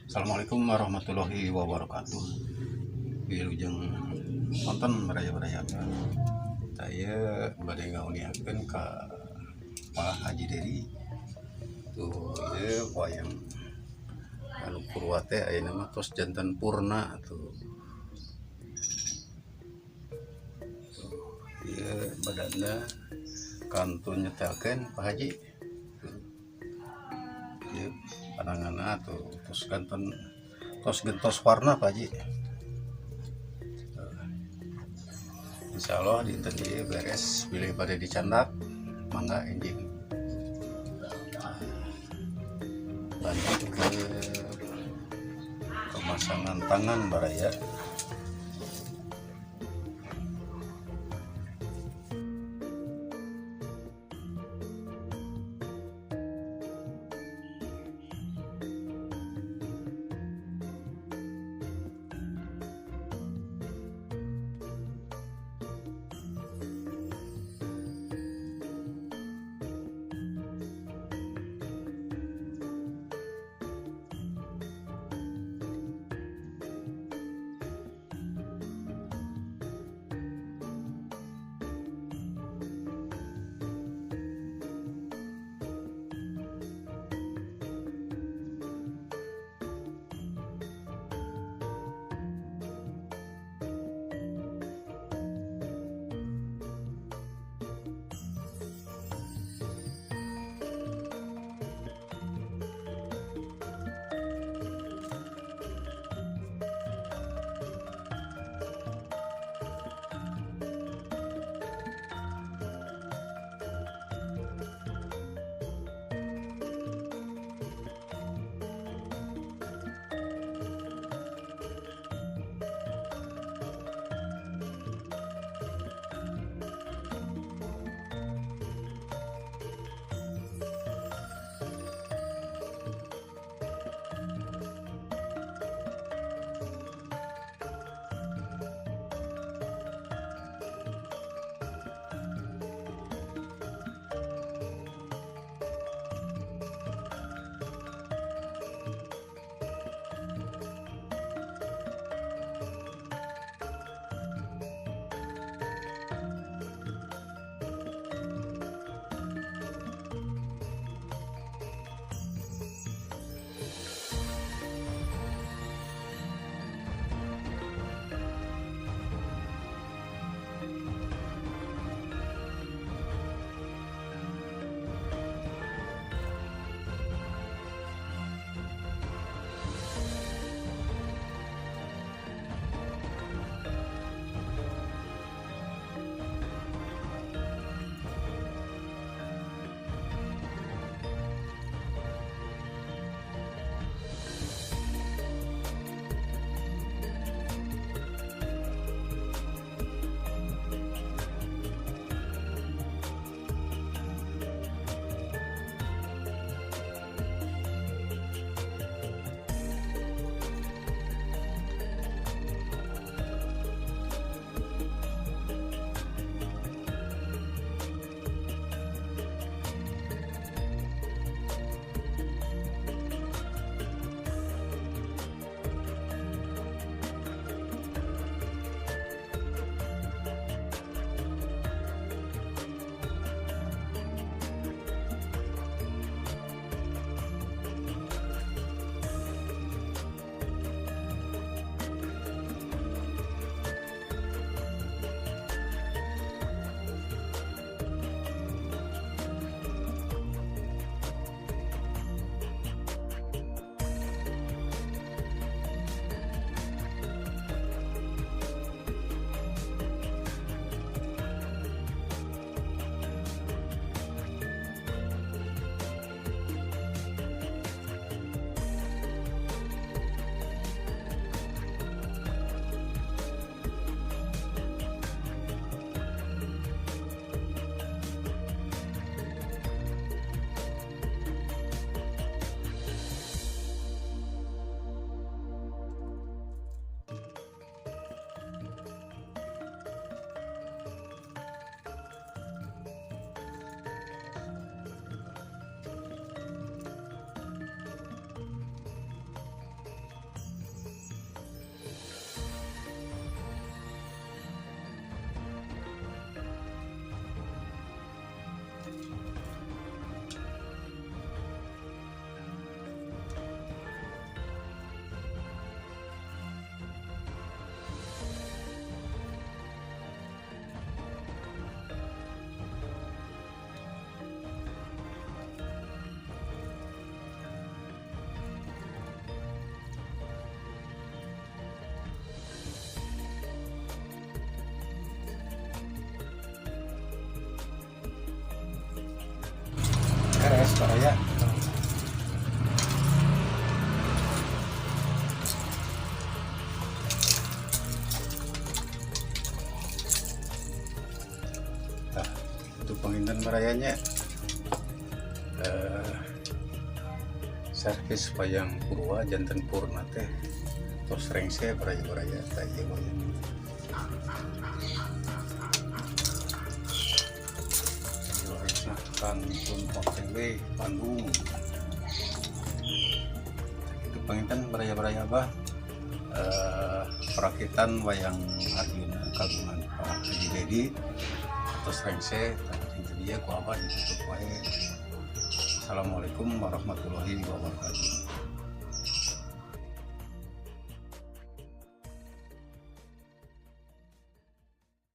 Assalamualaikum warahmatullahi wabarakatuh. Wilujeng nonton baraya-baraya. Saya bade ngauniakeun ka Pak Haji Dedi. Tuh ieu wayang anu purwa teh ayeuna mah tos janten purna tuh. Tuh ieu badanna kantun nyetelkeun Pak Haji. Tuh. Ieu pananganna tuh tos ganten tos gentos warna Pak Haji. Insya Allah dinten ieu beres bilih bade dicandak mangga enjing. Lanjut ke pemasangan tangan baraya. Panginten baraya nya, servis wayang purwa janten purna teh tos rengse, baraya-baraya. Tah, ieu wayang. Ieu kantun OTW Bandung. Itu panginten, baraya-baraya, Abah, perakitan wayang Arjuna kagungan Pak Haji Dedi tos rengse. Itu dia, ku Abah ditutup wae. Assalamualaikum warahmatullahi wabarakatuh.